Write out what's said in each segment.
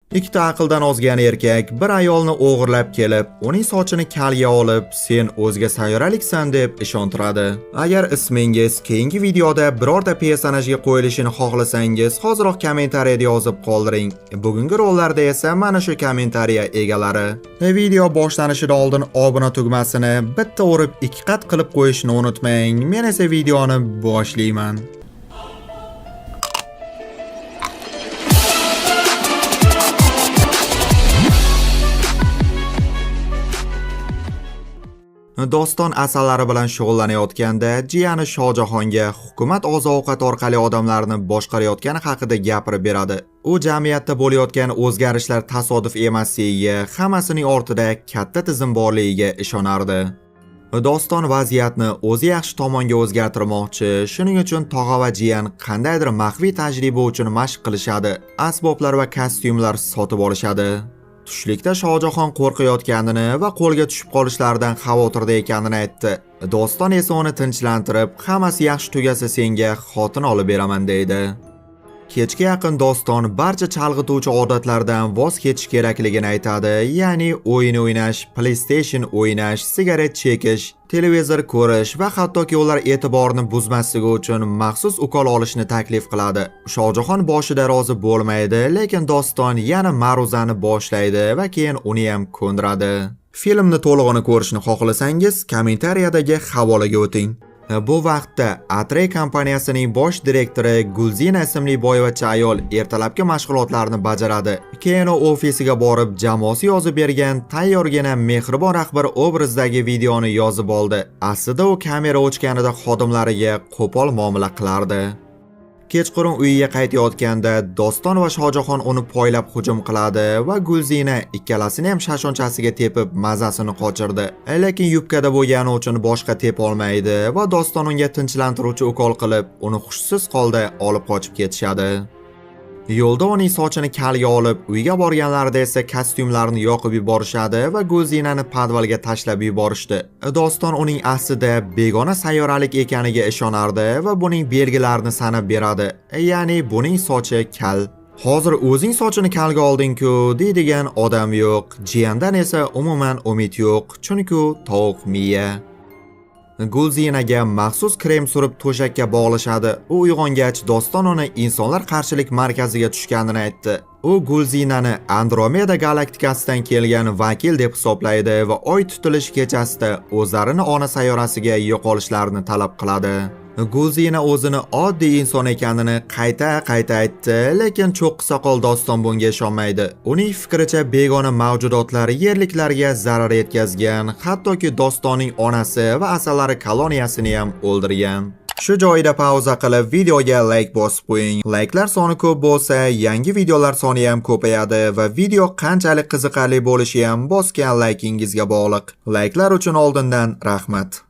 Ikkita aqldan ozgan erkak bir ayolni o'g'irlab kelib, uning sochini kalga olib, sen o'zga sayyoraliksan deb ishontiradi. Agar ismingiz keyingi videoda birorta personajga qo'yilishini xohlasangiz, hoziroq kommentariyada yozib qoldiring. Bugungi rollarda esa mana shu kommentariya egalari. Video boshlanishidan oldin obuna tugmasini bitta urib ikki qat qilib qo'yishni unutmang. Men esa videoni boshlayman. Doston asallari bilan shug'ullanayotganda jiyani Shohjahonga hukumat oziq-ovqat orqali odamlarni boshqarayotgani haqida gapirib beradi. U jamiyatda bo'layotgan o'zgarishlar tasodif emasligiga, hammasining ortida katta tizim borligiga ishonardi. Doston vaziyatni o'zi yaxshi tomonga o'zgartirmoqchi, shuning uchun tog'a va jiyan qandaydir maxfiy tajriba uchun mashq qilishadi, asboblar va kostyumlar sotib olishadi. Tushlikda Shohjahon qo'rqayotganini va qo'lga tushib qolishlaridan xavotirda ekanini aytdi. Doston esa uni tinchlantirib, hammasi yaxshi tugasa senga xotin olib beraman deydi. Kechga yaqin Doston barcha chalg'ituvchi odatlardan voz kechish kerakligini aytadi, ya'ni o'yin o'ynash, PlayStation o'ynash, sigaret chekish, televizor ko'rish va hattoki ular e'tiborni buzmasligi uchun maxsus ukol olishni taklif qiladi. Shohjahon boshida rozi bo'lmaydi, lekin Doston yana ma'ruzani boshlaydi va keyin uni ham ko'ndiradi. Filmni to'lig'ini ko'rishni xohlasangiz, kommentariyadagi havolaga o'ting. Bu vaqtda Atrey kompaniyasining bosh direktori Gulzina ismli boyvachcha ayol ertalabki mashg'ulotlarni bajaradi. Keyin u ofisiga borib, jamoasi yozib bergan tayyorgina mehribon rahbar obrazdagi videoni yozib oldi. Aslida u kamera o'chganida xodimlariga qo'pol muomala qilardi. Kechqurun uyiga qaytayotganda Doston va Shohjahon uni poylab hujum qiladi va Gulzina ikkalasini ham shashonchasiga tepib mazasini qochirdi. Lekin yubkada bo'lgani uchun boshqa tepa olmaydi va Doston unga tinchlantiruvchi ukol qilib, uni hushsiz holda olib qochib ketishadi. Yo'lda uning sochini kalga olib, uyga borganlarida esa kostyumlarini yoqib yuborishadi va Gulzinani podvalga tashlab yuborishdi. Doston uning aslida begona sayyoralik ekaniga ishonardi va buning belgilarini sanab beradi. Ya'ni buning sochi kal. Hozir o'zing sochini kalga olding-ku deydigan odam yo'q. Jiyandan esa umuman umid yo'q, chunki u tovuq miya. Gulzinaga maxsus krem surib to'shakka bog'lashadi. U uyg'ongach Doston uni insonlar qarshilik markaziga tushganini aytdi. U Gulzinani Andromeda galaktikasidan kelgan vakil deb hisoblaydi va oy tutilishi kechasida o'zlarini ona sayyorasiga yo'qolishlarini talab qiladi. Gulzina o'zini oddiy inson ekanini qayta-qayta aytdi, lekin cho'qqi soqol Doston bunga ishonmaydi. Uning fikricha begona mavjudotlar yerliklarga zarar yetkazgan, hattoki Dostonning onasi va asallari koloniyasini ham o'ldirgan. Shu joyida pauza qilib videoga like bosib qo'ying. Likelar soni ko'p bo'lsa, yangi videolar soni ham ko'payadi va video qanchalik qiziqarli bo'lishi ham bosgan likingizga bog'liq. Likelar uchun oldindan rahmat.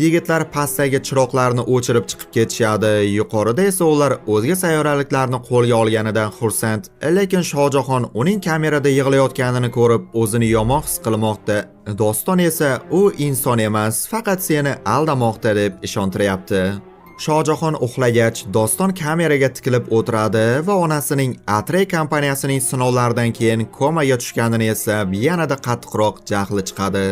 Yigitlar pastdagi chiroqlarni o'chirib chiqib ketishadi. Yuqorida esa ular o'zga sayyoraliklarni qo'lga olganidan xursand. Lekin Shohjahon uning kamerada yig'layotganini ko'rib, o'zini yomon his qilmoqda. Doston esa u inson emas, faqat seni aldamoqda deb ishontiryapti. Shohjahon uxlagach, Doston kameraga tikilib o'tiradi va onasining Atrey kompaniyasining sinovlaridan keyin komaga tushganini eslab, yanada qattiqroq jahli chiqadi.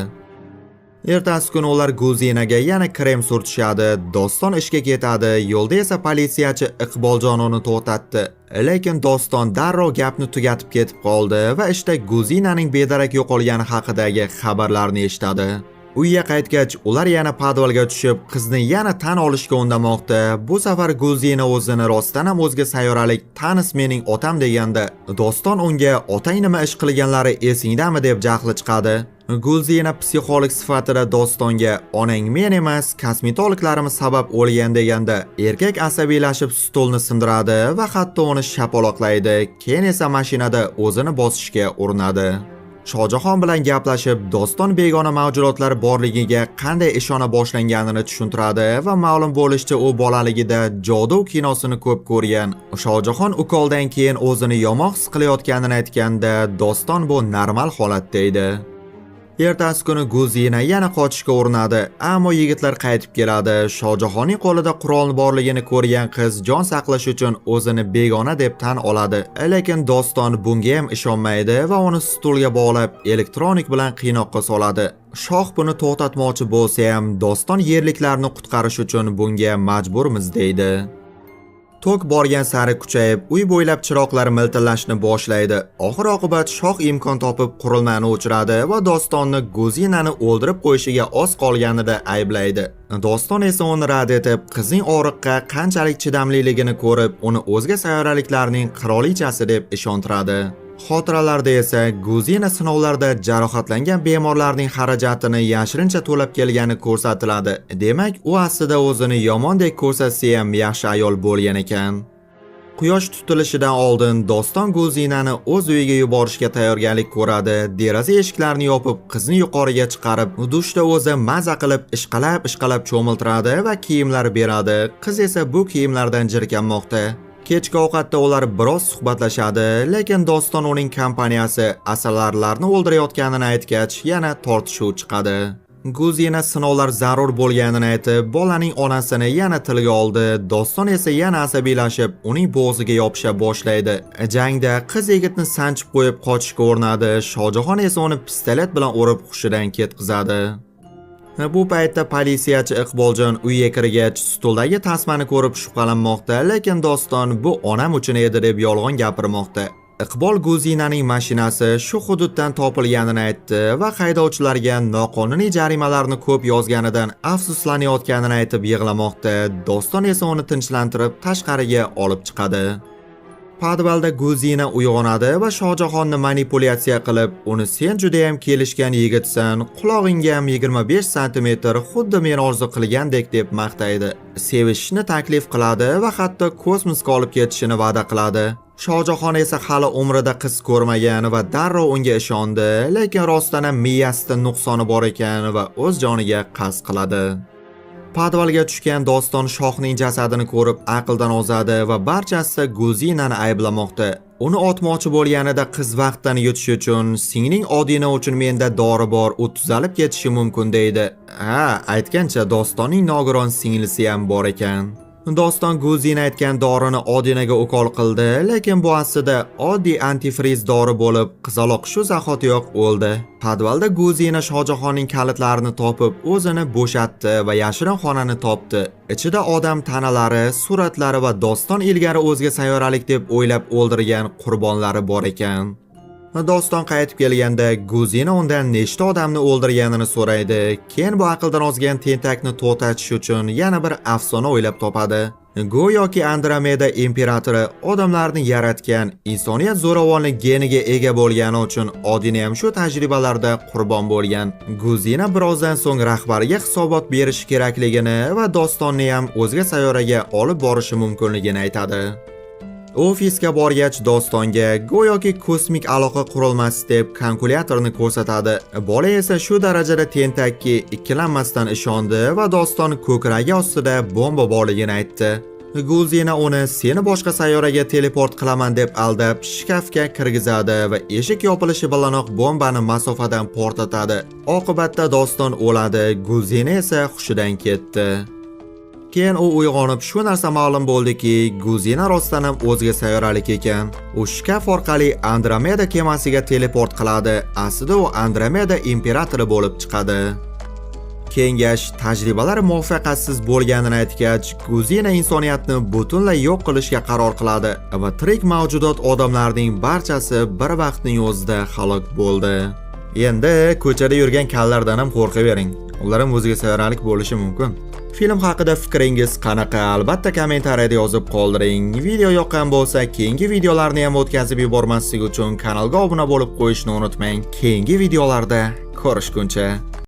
Ertasi kuni ular Gulzinaga yana krem surtishadi. Doston ishga ketadi. Yo'lda esa politsiyachi Iqboljon uni to'xtatdi. Lekin Doston darrov gapni tugatib ketib qoldi va ishda Gulzinaning bedarak yo'qolgani haqidagi xabarlarni eshitadi. Uyga qaytgach, ular yana podvalga tushib, qizni yana tan olishga undamoqda. Bu safar Gulzina o'zini rostdan ham o'zga sayyoralik Tanis mening otam deganda, Doston unga otang nima ish qilganlari esingdami deb jahli chiqadi. Gulzina psixolog sifatida Dostonga onang men emas, kosmetologlarimiz sabab o'lgan deganda, erkak asabiylashib stolni sindiradi va hatto uni shapaloqlaydi. Keyin esa mashinada o'zini bosishga urinadi. Shohjahon bilan gaplashib, Doston begona mavjudotlar borligiga qanday ishona boshlanganini tushuntiradi va ma'lum bo'lishicha u bolaligida jodu kinosini ko'p ko'rgan. Shohjahon ukoldan keyin o'zini yomon his qilayotganini aytganda, Doston bu normal holat deydi. Ertasi kuni Gulzina yana qochishga urinadi, ammo yigitlar qaytib keladi. Shohjahonning qo'lida qurol borligini ko'rgan qiz jon saqlash uchun o'zini begona deb tan oladi. Lekin Doston bunga ham ishonmaydi va uni stulga bog'lab elektronik bilan qiynoqqa soladi. Shoh buni to'xtatmoqchi bo'lsa ham, Doston yerliklarni qutqarish uchun bunga majburmiz deydi. Tok borgan sari kuchayib, uy bo'ylab chiroqlar miltillashni boshlaydi. Oxir oqibat shoh imkon topib qurilmani o'chiradi va Dostonni Guzinani o'ldirib qo'yishiga oz qolganida ayblaydi. Doston esa uni rad etib, qizning og'riqqa qanchalik chidamliligini ko'rib, uni o'zga sayyoraliklarning qirolichasi deb ishontiradi. Xotiralarda esa Guzina sinovlarda jarohatlangan bemorlarning xarajatini yashirincha to'lab kelgani ko'rsatiladi. Demak, u aslida o'zini yomondek ko'rsatsa ham yaxshi ayol bo'lgan ekan. Quyosh tutilishidan oldin Doston Guzinani o'z uyiga yuborishga tayyorgarlik ko'radi. Deraza eshiklarini yopib, qizni yuqoriga chiqarib, dushda o'zi maza qilib ishqalab-ishqalab cho'miltiradi va kiyimlar beradi. Qiz esa bu kiyimlardan jirkanmoqda. Kechki ovqatda ular biroz suhbatlashadi, lekin Doston uning kompaniyasi asalarilarni o'ldirayotganini aytgach, yana tortishuv chiqadi. Guzina sinovlar zarur bo'lganini aytib, bolaning onasini yana tilga oldi. Doston esa yana asabiylashib, uning bo'g'ziga yopisha boshlaydi. Jangda qiz yigitni sanchib qo'yib qochishga urinadi. Shohjahon esa uni pistolet bilan urib hushidan ketqizadi. Bu paytda politsiyachi Iqboljon uyga kirgach, stuldagi tasmani ko'rib shubhalanmoqda, lekin Doston bu onam uchun edi deb yolg'on gapirmoqda. Iqbol Guzinaning mashinasi shu hududdan topilganini aytdi va haydovchilarga noqonuniy jarimalarni ko'p yozganidan afsuslanayotganini aytib yig'lamoqda. Doston esa uni tinchlantirib tashqariga olib chiqadi. Podvalda Gulzina uyg'onadi va Shohjahonni manipulyatsiya qilib, uni sen juda ham kelishgan yigitsan, qulog'ingga ham 25 sm, xuddi men orzu qilgandek deb maqtaydi. Sevishishni taklif qiladi va hatto kosmosga olib ketishini va'da qiladi. Shohjahon esa hali umrida qiz ko'rmagan va darrov unga ishondi, lekin rostdan ham miyasida nuqsoni bor ekan va o'z joniga qasd qiladi. Podvalga tushgan Doston shohning jasadini ko'rib aqldan ozadi va barchasi Guzinani ayblamoqda. Uni otmoqchi bo'lganida qiz vaqtdan yutish uchun singling Odina uchun menda dori bor, u tuzalib ketishi mumkin deydi. Ha, aytgancha Dostonning nogiron singlisi ham bor ekan. Doston Guzina aytgan dorini Odinaga ukol qildi, lekin bu aslida oddiy antifriz dori bo'lib, qizaloq shu zahotiyoq o'ldi. Podvalda Guzina Shohjahonning kalitlarini topib, o'zini bo'shatdi va yashirin xonani topdi. Ichida odam tanalari, suratlari va Doston ilgari o'zga sayyoralik deb o'ylab o'ldirgan qurbonlari bor ekan. Doston qaytib kelganda Guzina undan nechta odamni o'ldirganini so'raydi. Keyin bu aqldan ozgan tentakni to'xtatish uchun yana bir afsona o'ylab topadi. Go'yoki Andromeda imperatori odamlarni yaratgan, insoniyat zo'ravonlik geniga ega bo'lgani uchun Odina ham shu tajribalarda qurbon bo'lgan. Guzina birozdan so'ng rahbariga hisobot berishi kerakligini va Dostonni ham o'zga sayyoraga olib borishi mumkinligini aytadi. Ofisga borgach Dostonga go'yoki kosmik aloqa qurilmasi deb kalkulyatorni ko'rsatadi. Bola esa shu darajada tentakki, ikkilanmasdan ishondi va Doston ko'kragi ostida bomba borligini aytdi. Gulzina uni seni boshqa sayyoraga teleport qilaman deb aldab shkafga kirgizadi va eshik yopilishi bilanoq bombani masofadan portlatadi. Oqibatda Doston o'ladi, Gulzina esa hushidan ketdi. Keyin u uyg'onib shu narsa ma'lum bo'ldiki, Guzina rostdan ham o'zga sayyoralik ekan. U shkaf orqali Andromeda kemasiga teleport qiladi. Aslida u Andromeda imperatori bo'lib chiqadi. Kengash tajribalar muvaffaqiyatsiz bo'lganini aytgach, Guzina insoniyatni butunlay yo'q qilishga qaror qiladi va tirik mavjudot odamlarning barchasi bir vaqtning o'zida halok bo'ldi. Endi ko'chada yurgan kallardan ham qo'rqavering. Ular ham o'zga sayyoralik bo'lishi mumkin. Film haqida fikringiz qanaqa? Albatta kommentariyada yozib qoldiring. Video yoqqan bo'lsa, keyingi videolarni ham o'tkazib yubormaslik uchun kanalga obuna bo'lib qo'yishni unutmang. Keyingi videolarda ko'rishguncha.